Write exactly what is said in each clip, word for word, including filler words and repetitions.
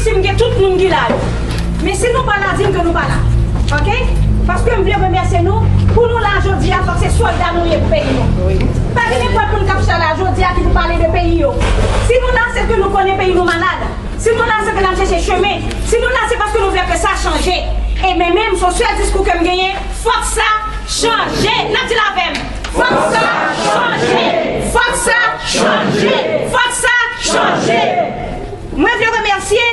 Si m gen tout moun ki la yo. Men si nou pa la, di m ke nou pa la. Oke? Paske m vle remèsye nou, pou nou la jodi a, fòk se sòlda nou ye pou peyi nou. Pa gen nenpòt moun k ap chita la jodi a ki pou pale de peyi yo. Si nou la, se ke nou konnen peyi nou malad. Si nou la, se ke n ap chèche chemen. Si nou la, se paske nou vle ke sa chanje. E men menm, se yon sèl diskou ke m genyen, fòk sa chanje. N ap di l avè m. Fòk sa chanje. Fòk sa chanje. Fòk sa chanje. Mwen vle remèsye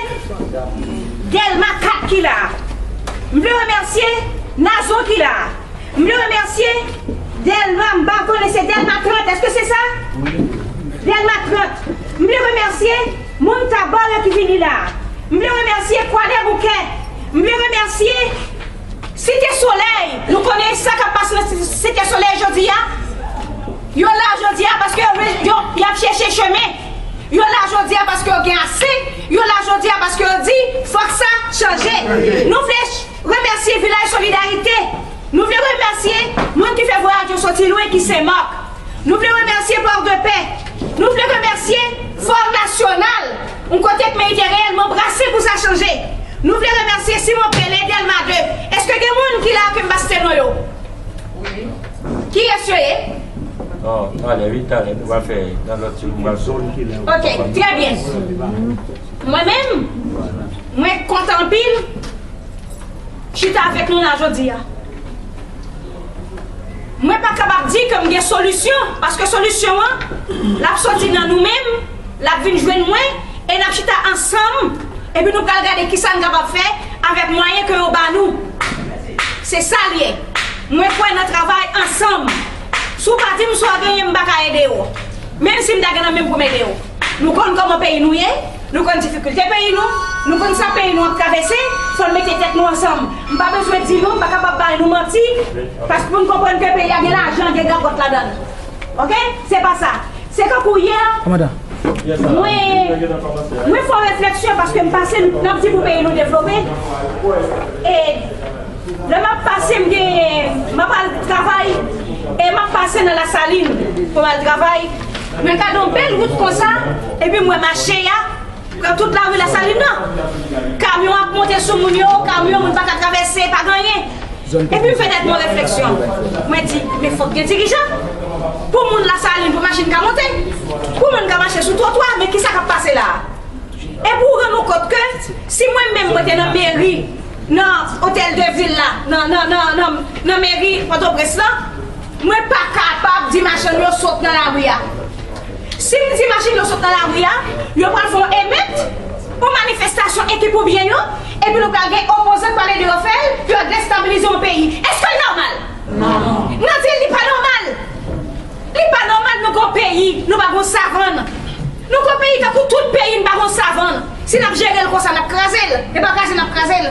Dèlma kat ki la a. M vle remèsye Nazon ki la a. M vle remèsye Dèlma, m pa konnen se Dèlma trant, èske se sa? Dèlma trant. M vle remèsye moun Tabò yo ki vini la a. M vle remèsye Kwadèboukè. M vle remèsye Site Solèy. Nou konnen sa k ap pase nan Site Solèy jodi a. Yo la jodi a paske yo, yo, y ap chèche chemen. Yo la jodi a paske yo gen ase. Yo la jodi a paske yo di, fòk sa chanje. Nou vle ch-, remèsye Vilaj Solidarite. Nou vle remèsye moun ki fè vwayaj yo soti lwen, ki Senmak. Nou vle remèsye Pòdepè. Nou vle remèsye Fò Nasyonal, yon kote k merite reyèlman brase pou sa chanje. Nou vle remèsye Simon Pele, Dèlma de. Èske gen moun ki la ke m pa site non yo? Kiyès yo ye? Non, talè, wi, talè, nou va fè nan lòt yo, nou va fè. Ok, trè byen. Mwen menm, mwen kontan anpil chita avèk nou la jodi a. Mwen pa kapab di ke m gen solisyon, paske solisyon an, l ap soti nan nou menm, l ap vin jwenn mwen, e n ap chita ansanm, epi nou pral gade kisa n kapab fè avèk mwayen ke yo ba nou. Se sa l ye. Mwen kwè nan travay ansanm. Si w pa di m sa w genyen, m pa ka ede w. Menm si m ta gen nan men m pou m ede w. Nou konn kòman peyi nou ye, nou konn difikilte peyi nou, nou konn sa peyi nou ap travèse, fò n mete tèt nou ansanm. M pa bezwen di nou, m pa kapab bay nou manti, paske pou n konprann ke peyi a gen lajan, gen gagòt ladan l. Oke? Se pa sa. Se kankou yè, mwen, mwen fè yon refleksyon paske m pase, n ap di pou peyi nou devlope. E lè m ap pase, m gen, m ap al travay, e m ap pase nan Lasalin pou m al travay. Mwen gade yon bèl wout konsa, epi m wè mache a pran tout lari Lasalin nan. Kamyon ap monte sou moun yo, kamyon moun pa ka travèse, pa gen anyen. Epi m fè tèt mwen refleksyon. Mwen di, men fòk gen dirijan. Pou moun Lasalin, pou machin ka monte, pou moun ka mache sou twotwa, men kisa k ap pase la a? Epi w rann ou kont ke si mwen menm mwen te nan meri, nan Otèl de Vil la, nan, nan, nan, nan, nan meri Pòtoprens lan, mwen pa kapab di machann yo sot nan lari a. Si m di machin yo sot nan lari a, yo pral fè yon emèt, yon manifestasyon ekip ou byen yo, epi nou pral gen opozan k pral ede yo fè l, pou yo destabilize yon peyi. Èske l nòmal? Non. N a di li pa nòmal. Li pa nòmal nou gen yon peyi, nou pa gen yon savann. Nou gen yon peyi tankou tout peyi, n pa gen yon savann. Si n ap jere l konsa, n ap kraze l. E pa kraze n ap kraze l.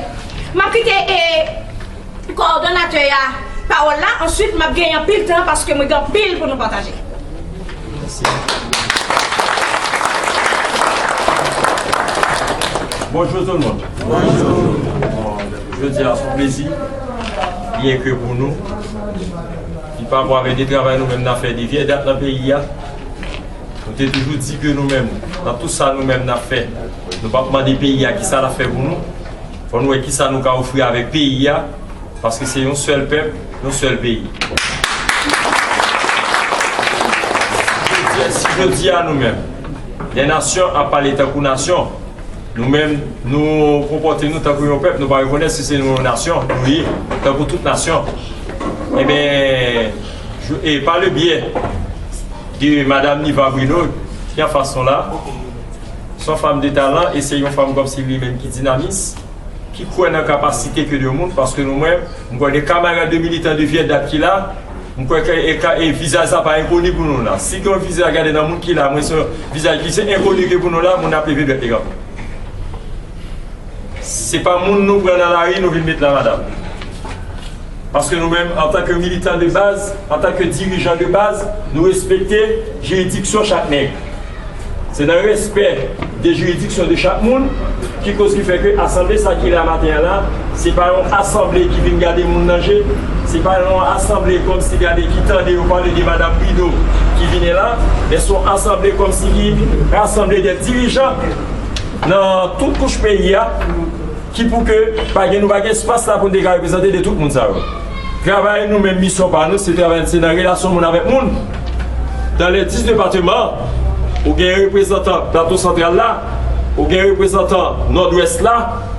M ap kite, e, kowòdonatè a pawòl la. Answit, m ap genyen anpil tan paske mwen gen anpil pou nou pataje. Bonjou tout moun. Bonjou. Bon, jodi a se yon plezi. Byen ke pou nou. Li pa rapò avèk de travay nou menm n ap fè de vyè dat nan peyi a. Nou te toujou di ke nou menm, nan tout sa nou menm n ap fè, nou p ap mande peyi a kisa l ap fè pou nou. Fò nou wè kisa nou ka ofri avèk peyi a, paske se yon sèl pèp, yon sèl peyi. Si jodi a nou menm, lè nasyon ap pale tankou nasyon, nou menm, nou konpòte nou tankou yon pèp, nou pa rekonèt si se nou yon nasyon, nou ye, tankou tout nasyon. Ebyen, e pa le byè de Madam Niva Bruno, ki anfas nou la. Se yon fanm de talan e se yon fanm kòmsi li menm ki dinamis, ki kwè nan kapasite ke de moun, paske nou menm, m kwè de kamarad de militan de vyè dat ki la, m kwè ke e ka, e vizaj sa pa enkoni pou nou la. Si gen yon vizaj gade nan moun ki la, mwen se yon vizaj ki se enkoni ke pou nou la, moun ap leve dwèt li kanpe. Se pa moun nou pran nan lari, nou vin met la, madanm. Paske nou menm, antanke militan de baz, antanke dirijan de baz, nou respekte jiridiksyon chak nèg. Se nan respè de jiridiksyon de chak moun ki koz ki fè ke asanble sa ki la maten an la, se pa yon asanble ki vin gade moun nan je, se pa yon asanble kòmsi gade ki tande yo pale de Madam Bruno ki vini la, men se yon asanble kòmsi ki rasanble de dirijan nan tout kouch peyi a, ki pou ke pa gen, nou pa gen espas la pou n te ka reprezante de tout moun sa yo. Travay nou menm, misyon pa nou, se travay, se nan relasyon moun avèk moun. Dans les dix départements, ou gen reprezantan Plato Santral la, ou gen reprezantan Nòdwès la,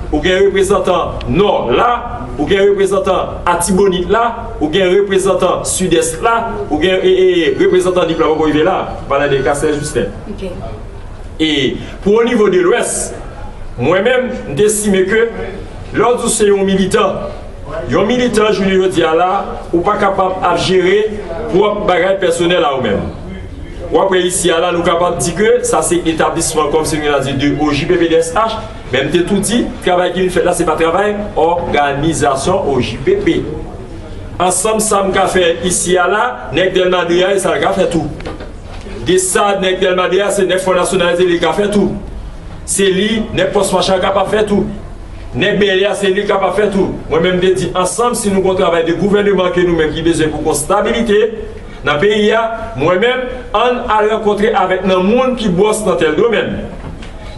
ou gen reprezantan Nò la, ou gen reprezantan Atibonit la, ou gen reprezantan Sidès la, ou gen e, e, reprezantan Nip la poko rive la, pale de Kastèl Jisten. E pou o nivo de Lwès, mwen menm, m te estime ke lè w di w se yon militan, yon militan, jounen jodi a la, ou pa kapab ap jere pwòp bagay pèsonèl a ou menm. W ap wè isi a la, nou kapab di ke sa se etablisman, kòmsi nou ta di, de O J P P D S H, men m te tou di, travay ki vin fèt la, se pa travay òganizasyon O J P P. Ansanm sa m ka fè isi a la, nèg Dèlma de a, e sa l ka fè tou. De sa nèg Dèlma de a, se nèg Fò Nasyonal, se li ka fè tou. Se li, nèg Pòs Machan kapab fè tou. Nèg Bèlè a, se li kapab fè tou. Mwen menm, m te di, ansanm, si nou gon travay de gouvèneman ke nou menm ki bezwen pou gon stabilite nan peyi a, mwen menm, ann al rankontre avèk nan moun ki bòs nan tèl domèn.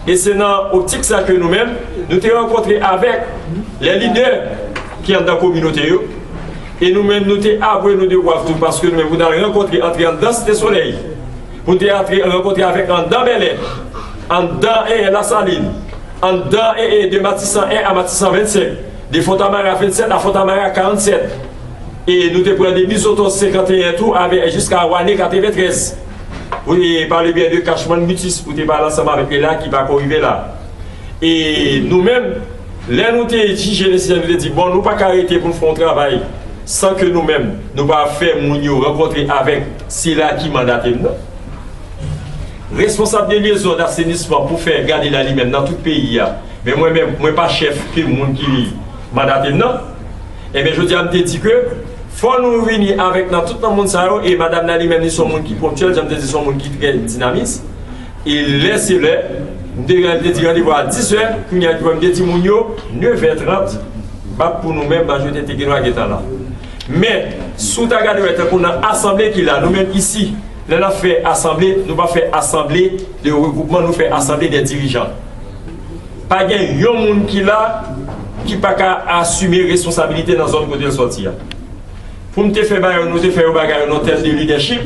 E se nan optik sa ke nou menm, nou te rankontre avèk lè lidè ki anndan kominote yo. E nou menm, nou te avwe nou devwa tou, paske nou menm, pou n al rankontre, antre anndan Site Solèy, pou n te antre rankontre avèk anndan Bèlè, anndan, e, Lasalin, anndan, e, e, de Matisan en a Matisan vennsenk, de Fontamara vennsèt a Fontamara karannsèt. E nou te pran de Bizoton senkanteyen tou, avè, jiska Wane katreventrèz. Pou, e, pa le byè de Cashman Mutis, pou te pale ansanm avèk li la, ki pa ko rive la. E nou menm, lè nou te jije nesesè, nou te di, bon, nou pa ka rete pou n fè yon travay san ke nou menm, nou pa fè moun yo rankontre avèk sila ki mandate n nan. Responsab de lyezon dasenisman pou fè Gade la li menm nan tout peyi a. Men mwen menm, mwen pa chèf ke moun ki mandate m nan. Enben, jodi a, m te di ke fò nou vini avèk nan tout nan moun sa yo, e madanm nan li menm, li se yon moun ki ponktyèl, jan m te di, se yon moun ki trè dinamis. E lè se lè, m te, m te di randevou a dis è, kounye a, m te di moun yo, nevè trant, bat pou nou menm, majorite te gen dwa gentan la. Men, si w ta gade wè, tankou nan asanble ki la, nou menm isi, lè n ap fè asanble, nou pa fè asanble de regwoupman, nou fè asanble de dirijan. Pa gen yon moun ki la ki pa ka asime responsabilite nan zòn kote l sòti a. Pou m te fè bagay yo, nou te fè yo bagay yo nan tèm de lidèchip,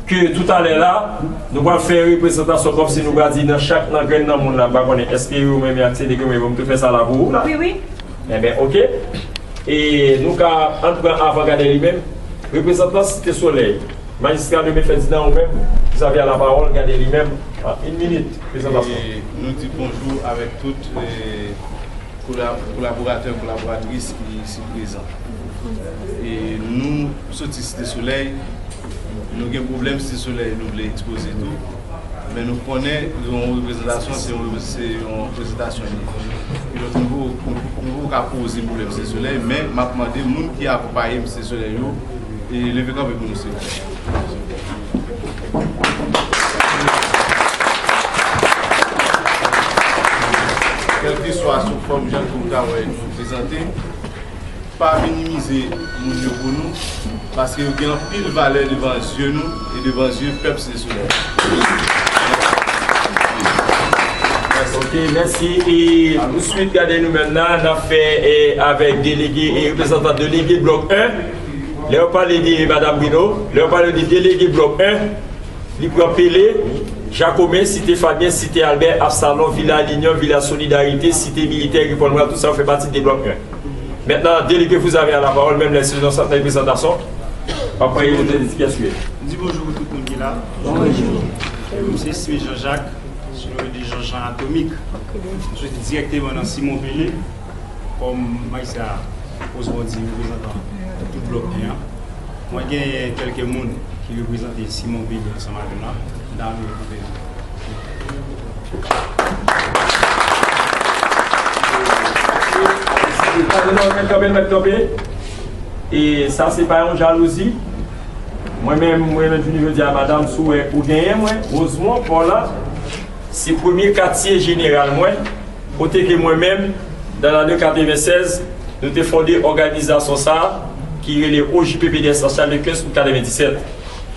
ke toutalè la, nou pral fè reprezantasyon kòmsi nou pral di nan chak nan grenn nan moun la, m pa konnen èske yo menm y aksepte ke mwen, bon, m te fè sa la pou ou la. Wi, wi. Enben, oke. E nou ka ann pran avan Gade li menm. Reprezantan Site Solèy, Majistra Domen Ferdinand, ou menm, vous avez la parole, Gade li menm. Ah, une minute, présentation. E nou di bonjou avèk tout, e, kola-, kolaboratè, kolaboratris ki isi prezan. E nou soti Site Solèy, nou gen pwoblèm Site Solèy nou vle ekspoze tou. Men nou konnen yon reprezantasyon, se yon, se yon prezantasyon li ye. Donk, nou poko, nou poko ka poze pwoblèm Site Solèy, men m ap mande moun ki akonpaye m Site Solèy yo, e leve kanpe pou nou, silvouplè. Kèlkeswa sou fòm jan ke w ta wè nou prezante, pa minimize moun yo pou nou, paske yo gen anpil valè devan zye nou e devan zye pèp Site Solèy. Ok, mèsi. E touswit, Gade nou menm la, n ap fè, e, avèk delege e reprezantan delege blòk en. Lè yo pale de Madanm Bruno, lè yo pale de delege blòk en, li pran Pele, Jakomen, Site Fabyen, Site Albè, Absalon, Vila Linyon, Vila Solidarite, Site Militè, Ripòl Mwa, tout sa yo fè pati de blòk en. Mentnan, delege, vous avez la parole, menm lè se nan sant nan reprezantasyon, pa pran yon de ki asire. M di bonjou pou tout moun ki la. Bonjou. M se Smith Jean-Jacques, sou non de Jean Jean Atomic. M soti dirèkteman nan Simon Pele, kòm majistra Osborn di, reprezantan tout blòk en an. Mwen gen kèlke moun ki reprezante Simon Pele ansanm avè m la. M ta renmen yo kanpe. Kanpe, kanpe, kanpe. E sa se pa yon jalouzi. Mwen menm, mwen menm, jounen jodi a, madanm, si w wè ou genyen mwen, Rosemont, Paula, se premye katye jeneral mwen, kote ke mwen menm, nan lane katrevensèz, nou te fonde òganizasyon sa a, ki rele O J P P D S H, le kenz out katrevendisèt.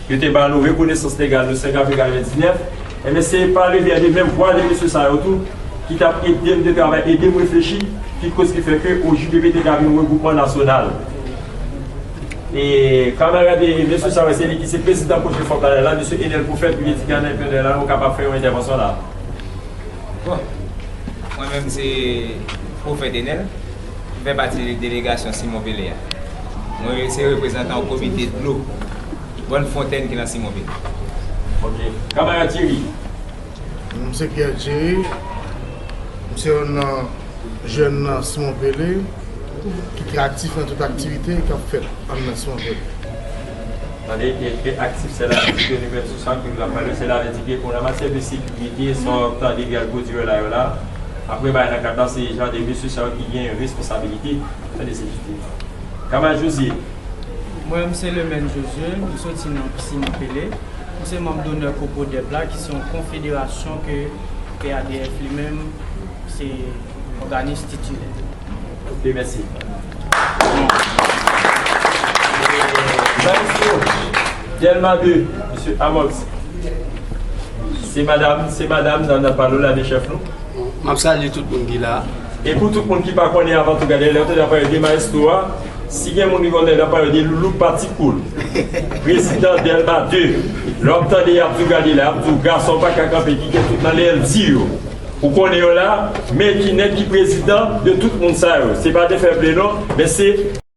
Yo te ba nou rekonesans legal nou senk avril katrevendisnèf. Enben, se pa le byè de menm vwa de mesye sa yo tou, ki t ap ede m te travay, ede m reflechi, ki koz ki fè ke O J P P te ka vin regwoupman nasyonal. E kamarad e mesye sa yo, se li ki se prezidan Kote Fòk Lalè la, mesye Enel Pwofèt, li di ke an enpè la, nou kapab fè yon entèvansyon la. Bon, mwen menm se Pwofèt Enel, m fè pati de delegasyon Simon Pele a. Mwen se reprezantan komite dlo Bòn Fontèn ki nan Simon Pele. Ok. Kamarad Thierry. M se Pierre Thierry, m se youn nan jèn nan Simon Pele ki trè aktif nan tout aktivite k ap fèt anndan Simon Pele. Tande, e, e aktif, se la vle di ke nou menm sou sa ke nou ap pale, se la vle di ke on ramasè de sekirite, sa w ap tande ki al pwodui yo la, yo la. Apre bagay nan kad la, se jan de mesye sa yo ki gen responsabilite. Tande, se jis. Kamarad Josué. Mwen, m se Lemèn Josué, m soti nan Simon Pele. M se manm donè Kopodèp la, ki se yon konfederasyon ke P A D F li menm, se òganis titilè. Ok, mèsi. Maestro, Dèlma de, mesye Amox. Se madanm, se madanm nan, nan palo la de chèf nou. M ap salye tout moun ki la. E pou tout moun ki pa konnen, avan tou gade, lè w tande ap pale de maestro a, si gen moun ki konnen ap pale de Loulou Patikoul, prezidan Dèlma de, lè w ap tande y ap di w gade la, y ap di w gason pa ka kanpe, ki gen tout nan lè l di yo. Ou konnen yo la, men ki nèg ki prezidan de tout moun sa yo. Se pa de fè ple non, men se